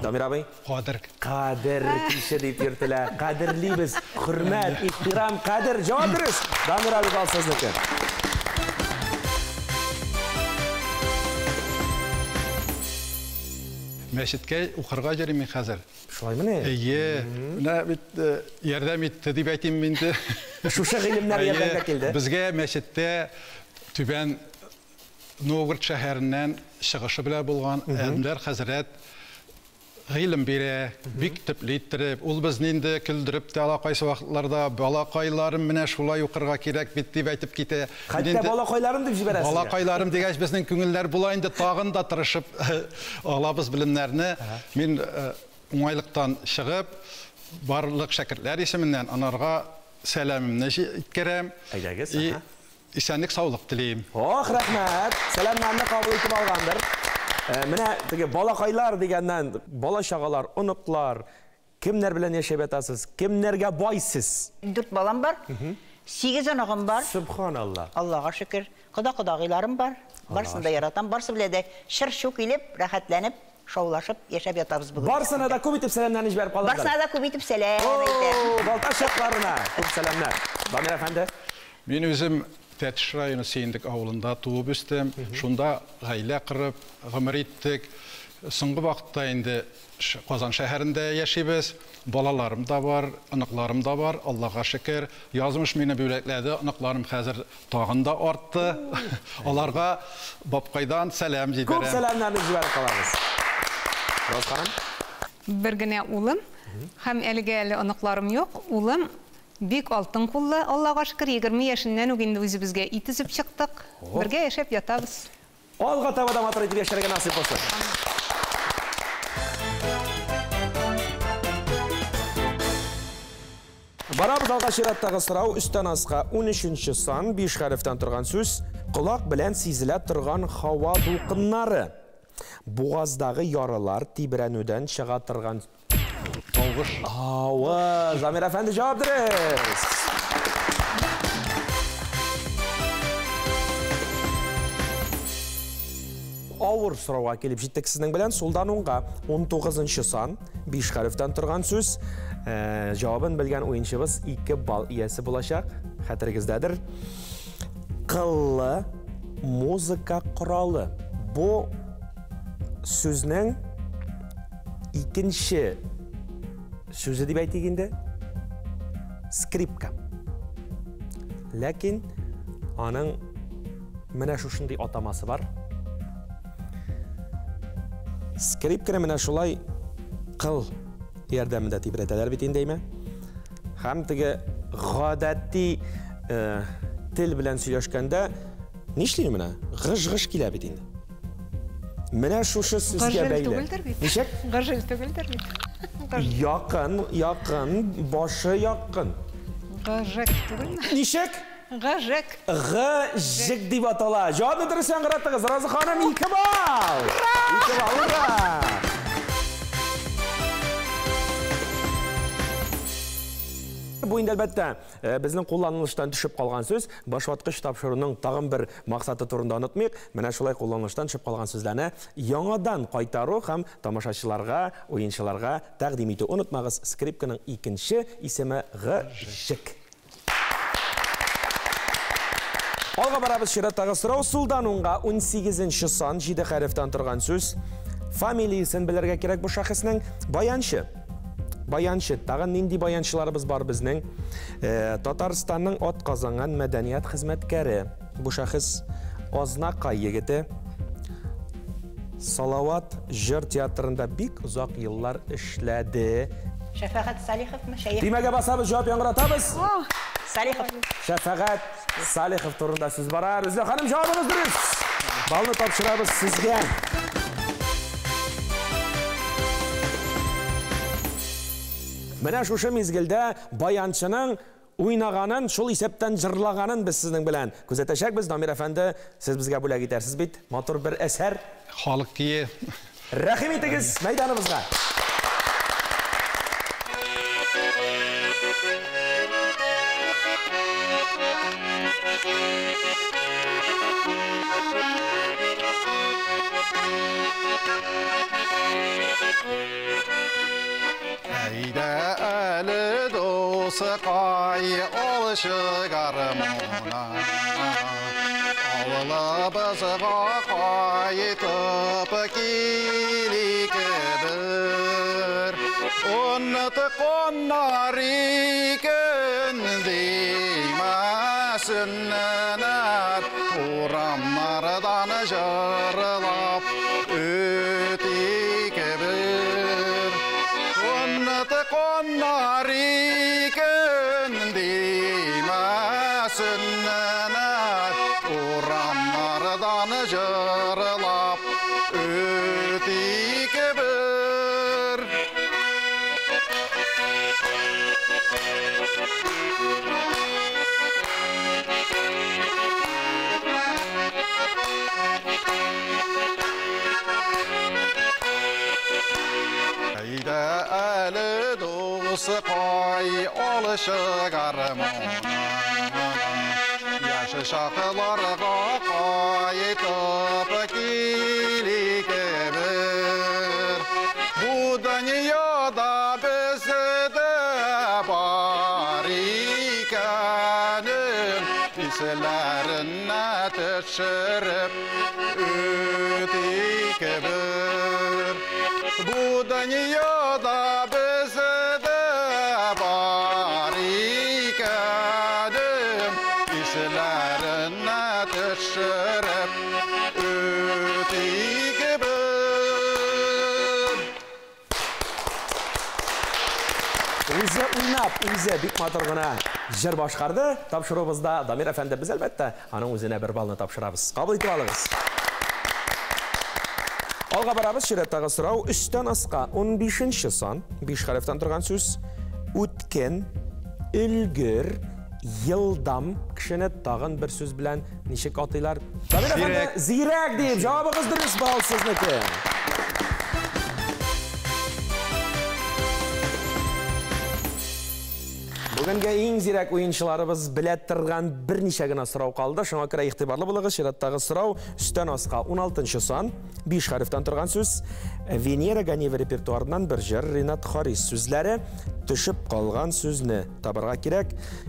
[SPEAKER 1] Дамир абый?
[SPEAKER 2] Кадер.
[SPEAKER 1] Кадер киче дип йөртелә. Кадерлибез. Хөрмәт, ихтирам, кадер. Җавап дөрес. Дамир абый, бал сезнеке.
[SPEAKER 2] Мәчеткә укырга йөрим мин хәзер.
[SPEAKER 1] Шулаймыни?
[SPEAKER 2] Әйе. Менә бит ярдәм итте дип әйтим инде.
[SPEAKER 1] Шушы гыйлемнәр ярдәмгә килде.
[SPEAKER 2] Безгә мәчеттә Түбән Новгород шәһәреннән чыгышы белән булган Әнвәр хәзрәт гыйлем бирә, бик төпле иттереп. Ул безне инде көлдереп тә ала кайсы вакытларда, балакайларым менә шулай укырга кирәк бит дип әйтеп китә.
[SPEAKER 1] Хәтта балакайларым дип җибәрә сезгә.
[SPEAKER 2] Балакайларым дигәч, безнең күңелләр була инде, тагын да тырышып алабыз белемнәрне. Мин уңайлыктан чыгып, барлык шәкертләр исеменнән анарга сәламемне җиткерәм.
[SPEAKER 1] Әйдәгез.
[SPEAKER 2] Исәнлек, саулык телим.
[SPEAKER 1] Ох, рәхмәт! Сәламнәрне кабул итеп алгандыр. Менә теге балакайлар дигәннән, бала-чагалар, оныклар, кемнәр белән яшәп ятасыз? Кемнәргә бай сез?
[SPEAKER 4] 4 балам бар, 8 оныгым бар.
[SPEAKER 1] Сөбханалла.
[SPEAKER 4] Аллага шөкер. Кода-кодагыйларым бар. Барысын да яратам. Барысы белән дә чыр-чу килеп, рәхәтләнеп, шаулашып яшәп ятабыз бүген.
[SPEAKER 1] Барысына да күп итеп сәламнәрне җибәреп калыгыз.
[SPEAKER 4] Барысына да күп итеп сәлам әйтәм.
[SPEAKER 1] Балтач якларына күп сәламнәр. Дамир әфәнде.
[SPEAKER 2] Мин үзем Тәтеш районы Сөендек авылында туып үстем. Шунда гаилә корып, гомер иттек. Соңгы вакытта инде Казан шәһәрендә яшибез. Балаларым да бар, оныкларым да бар, Аллага шөкер. Язмыш мине бүләкләде, оныкларым хәзер тагын да артты. Аларга бабкайдан сәлам җибәрәм.
[SPEAKER 1] Күп сәламнәрне җибәреп калабыз. Роз ханым.
[SPEAKER 3] Бер генә улым һәм әлегә әле оныкларым юк. Улым бик алтын куллы, Аллага шөкер, 20 яшеннән үк инде үзебезгә ит өзеп чыктык. Бергә яшәп ятабыз.
[SPEAKER 1] Алга таба да матур итеп яшәргә насыйп булсын. Барабыз алга чираттагы сорау өстән аска 13 сан 5 хәрефтән торган сүз, колак белән сизелә торган һава дулкыннары. Бугаздагы яралар тибрәнүдән чыга торган
[SPEAKER 2] тавыш.
[SPEAKER 1] Авыз. Замир әфәнде, җавап дөрес. Авыр сорауга килеп җиттек сезнең белән. Сулдан уңга 19 сан 5 хәрефтән торган сүз. Җавабын белгән уенчыбыз 2 балл иясе булачак. Хәтерегездәдер. Кыллы музыка коралы. Бу сүзнең икенче сүзе дип әйтик инде. Скрипка. Ләкин аның менә шушындый атамасы бар. Скрипканы менә шулай кыл ярдәмендә тибрәтәләр бит инде, әйме? Һәм теге гадәти тел белән сөйләшкәндә нишлим менә? Гыж-гыж килә бит инде. Менә шушы сүзгә бәйле. Ничек?
[SPEAKER 3] Гыжел түгелдер бит.
[SPEAKER 1] Якын, якын, башы якын.
[SPEAKER 3] Гыжек түгелме?
[SPEAKER 1] Ничек?
[SPEAKER 3] Гыжек.
[SPEAKER 1] Гыжек дип атала. Җавапны дөрес яңгыраттыгыз. Роза ханым, 2 балл. 2 балл, ура! Бу инде әлбәттә безнең кулланылыштан төшеп калган сүз. Башваткыч тапшыруның тагын бер максаты турында онытмыйк. Менә шулай кулланылыштан төшеп калган сүзләрне яңадан кайтару һәм тамашачыларга, уенчыларга тәкъдим итү. Онытмагыз, скрипканың икенче исеме гыжек. Алга барабыз, чираттагы сорау. Сулдан уңга 18 сан 7 хәрефтән торган сүз. Фамилиясен белергә кирәк бу шәхеснең. Баянчы. Баянчы. Тагын нинди баянчыларыбыз бар безнең? Татарстанның ат казанган мәдәният хезмәткәре. Бу шәхес Азнакай егете. Салават җыр театрында бик озак еллар эшләде.
[SPEAKER 4] Шәфәгать Салиховмы?
[SPEAKER 1] Төймәгә басабыз, җавап яңгыратабыз.
[SPEAKER 4] Салихов.
[SPEAKER 1] Шәфәгать Салихов турында сүз бара. Рүзлә ханым, җавабыгыз дөрес. Балны тапшырабыз сезгә. Менә шушы мизгелдә баянчының уйнаганын, шул исәптән җырлаганын без сезнең белән күзәтәчәкбез. Дамир әфәнде, сез безгә бүләк итәрсез бит. Матур бер әсәр.
[SPEAKER 2] Халык кие.
[SPEAKER 1] Рәхим итегез мәйданыбызга.
[SPEAKER 2] Дускай алшы гармона, Авылыбызга кайтып килик бер. Онытканнар икән димәсеннәр, Урамнардан җырлап үтик бер. Онытканнар икән димәсеннәр, Урамнардан җырлап үтик бер. Әйдә әле дускай алшы гармона, Яшь чакларга кайтып килик бер. Бу дөньяда бездә бар икәнен Исләренә төшереп үтик бер. Бу дөньяда бездә бар икәнен Исләренә төшереп үтик бер.
[SPEAKER 1] Үзе уйнап, үзе бик матур гына җыр башкарды. Тапшыруыбызда Дамир әфәнде, без әлбәттә аның үзенә бер баллны тапшырабыз. Кабул итеп алыгыз. Алга барабыз, чираттагы сорау өстән аска 15 сан, 5 хәрефтән торган сүз. Үткен, өлгер, елдам кешене тагын бер сүз белән ничек атыйлар? Дамир әфәнде, зирәк дип, җавабыгыз дөрес, балл сезнеке. Бүгенге иң зирәк уенчыларыбыз белә торган берничә генә сорау калды. Шуңа күрә игътибарлы булыгыз. Чираттагы сорау өстән аска 16 сан, 5 хәрефтән торган сүз. Венера Ганиева репертуарыннан бер җыр, Ринат Харис сүзләре, төшеп калган сүзне табарга кирәк.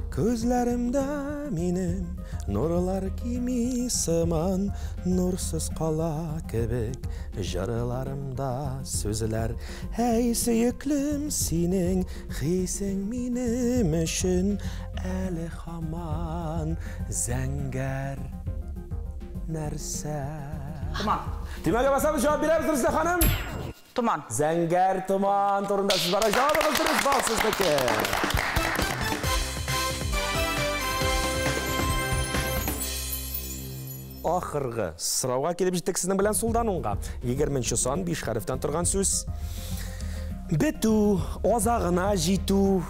[SPEAKER 1] Күзләремдә минем нурлар кими сыман, нурсыз кала кебек җырларымда сүзләр. Әй, сөеклем, синең хисең минем өчен әле һаман зәңгәр нәрсә.
[SPEAKER 4] Томан.
[SPEAKER 1] Төймәгә басабыз, җавап бирәбез, Рузилә ханым.
[SPEAKER 4] Томан.
[SPEAKER 1] Зәңгәр томан турында сүз бара. Җавабыгыз дөрес, балл сезнеке. Ахыргы сорауга килеп җиттек сезнең белән сулдан уңга. 20 сан, 5 хәрефтән торган сүз. Бетү, азагына җитү.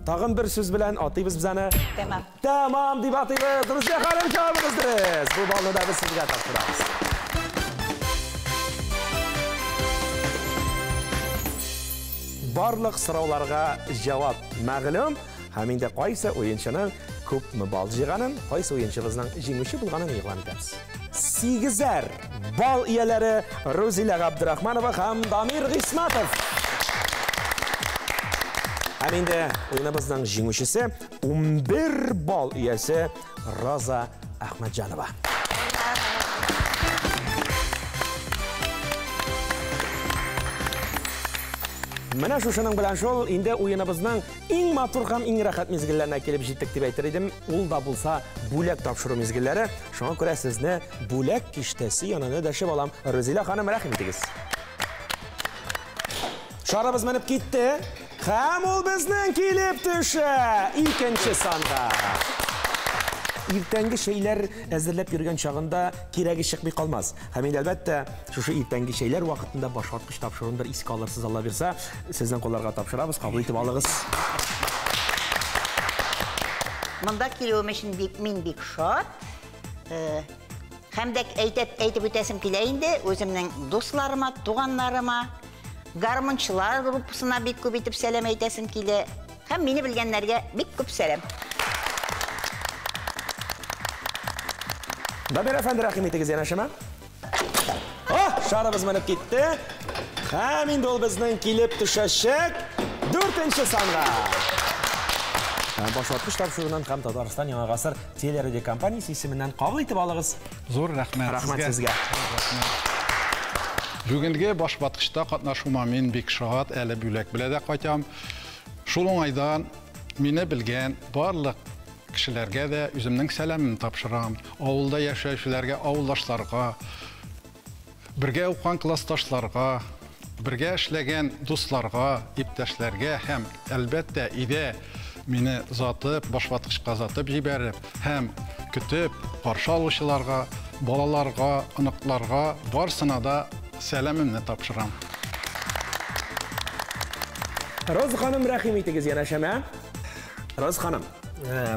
[SPEAKER 1] Тагын бер сүз белән атыйбыз без аны.
[SPEAKER 4] Тәмам.
[SPEAKER 1] Тәмам дип атыйбыз. Рузилә ханым, җавабыгыз дөрес. Бу баллны да без сезгә тапшырабыз. Барлык сорауларга җавап мәгълүм. Һәм инде кайсы уенчының күпме балл җыйганын, кайсы уенчыбызның җиңүче булганын игълан итәбез. 8 балл ияләре Рузилә Габдрахманова һәм Дамир Гыйсматов. Һәм инде уеныбызның җиңүчесе 11 балл иясе Роза Әхмәтҗанова. Менә шушының белән шул инде уеныбызның иң матур һәм иң рәхәт мизгелләренә килеп җиттек дип әйтер идем. Ул да булса бүләк тапшыру мизгелләре. Шуңа күрә сезне бүләк киштәсе янына дәшеп алам. Рузилә ханым, рәхим итегез. Шарыбыз менеп китте. Һәм ул безнең килеп төшә икенче санга. Иртәнге шәйләр әзерләп йөргән чагында кирәге чыкмый калмас. Һәм инде әлбәттә, шушы иртәнге шәйләр вакытында башваткыч тапшыруын бер искә алырсыз, Алла бирсә, сезнең кулларга тапшырабыз, кабул итеп алыгыз.
[SPEAKER 4] Монда килүем өчен мин бик шат. Һәм дә әйтеп үтәсем килә инде, үземнең дусларыма, туганнарыма, гармунчылар группасына бик күп итеп сәлам әйтәсем килә. Һәм мине белгәннәргә бик күп сәлам.
[SPEAKER 1] Дамир әфәнде, рәхим итегез янәшәмә. Oh, шарыбыз менеп китте. Һәм инде ул безнең килеп төшәчәк 4 санга. Башваткыч тапшыруыннан һәм Татарстан Яңа гасыр телерадиокомпаниясе исеменнән кабул итеп алыгыз.
[SPEAKER 2] Зур рәхмәт.
[SPEAKER 1] Рәхмәт сезгә.
[SPEAKER 2] Бүгенге башваткычта катнашуыма мин бик шат, әле бүләк белән дә кайтам. Шул уңайдан мине белгән барлык кешеләргә дә үземнең сәламемне тапшырам. Авылда яшәүчеләргә, авылдашларга, бергә укыган классташларга, бергә эшләгән дусларга, иптәшләргә һәм әлбәттә өйдә мине затып, башваткычка затып җибәреп һәм көтеп каршы алучыларга, балаларга, оныкларга барысына да сәламемне тапшырам.
[SPEAKER 1] Роза ханым, рәхим итегез янәшәмә. Роза ханым,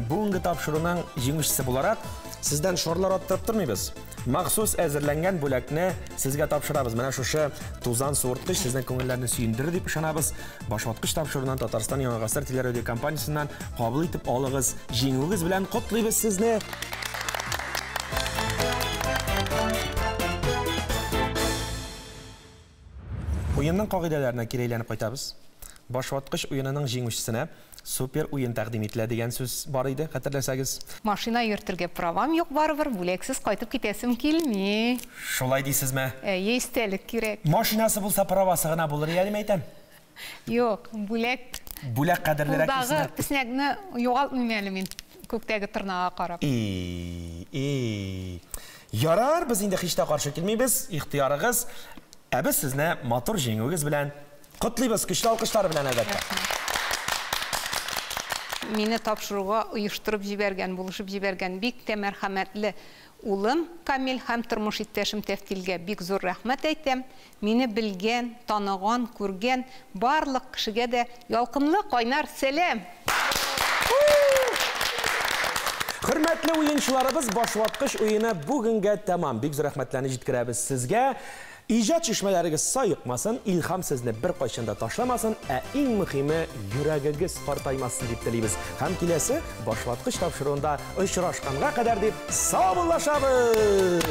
[SPEAKER 1] бүгенге тапшыруның җиңүчесе буларак, сездән шарлар аттырып тормыйбыз. Махсус әзерләнгән бүләкне сезгә тапшырабыз. Менә шушы тузан суырткыч сезнең күңелләрне сөендерер дип ышанабыз. Башваткыч тапшыруыннан Татарстан Яңа гасыр телерадиокомпаниясеннән кабул итеп алыгыз. Җиңүегез белән котлыйбыз сезне. Уенның кагыйдәләренә кире әйләнеп кайтабыз. Башваткыч уенының җиңүчесенә супер уен тәкъдим ителә дигән сүз бар иде, хәтерләсәгез.
[SPEAKER 3] Машина йөртергә правам юк барыбер, бүләксез кайтып китәсем килми.
[SPEAKER 1] Шулай дисезме?
[SPEAKER 3] Әйе, истәлек кирәк.
[SPEAKER 1] Машинасы булса правасы гына булыр әле әйтәм.
[SPEAKER 3] Юк, бүләк.
[SPEAKER 1] Бүләк кадерлерәк
[SPEAKER 3] дисезме? Кулдагы песнәкне югалтмыйм әле мин, күктәге тырнага карап.
[SPEAKER 1] Ярар, без инде һич тә каршы килмибез, ихтыярыгыз. Ә без сезне матур җиңүегез белән котлыйбыз, көчле алкышлар белән әлбәттә.
[SPEAKER 3] Мине тапшыруга оештырып җибәргән, булышып җибәргән бик тә мәрхәмәтле улым Камил һәм тормыш иптәшем Тәфтилгә бик зур рәхмәт әйтәм. Мине белгән, таныган, күргән барлык кешегә дә ялкынлы кайнар сәлам.
[SPEAKER 1] Хөрмәтле уенчыларыбыз, башваткыч уены бүгенгә тәмам. Бик зур рәхмәтләрне җиткерәбез сезгә. Иҗат чишмәләрегез саекмасын, илһам сезне бер кайчан да ташламасын, ә иң мөһиме йөрәгегез картаймасын дип телибез. Һәм киләсе башваткыч тапшыруында очрашканга кадәр дип саубуллашабыз.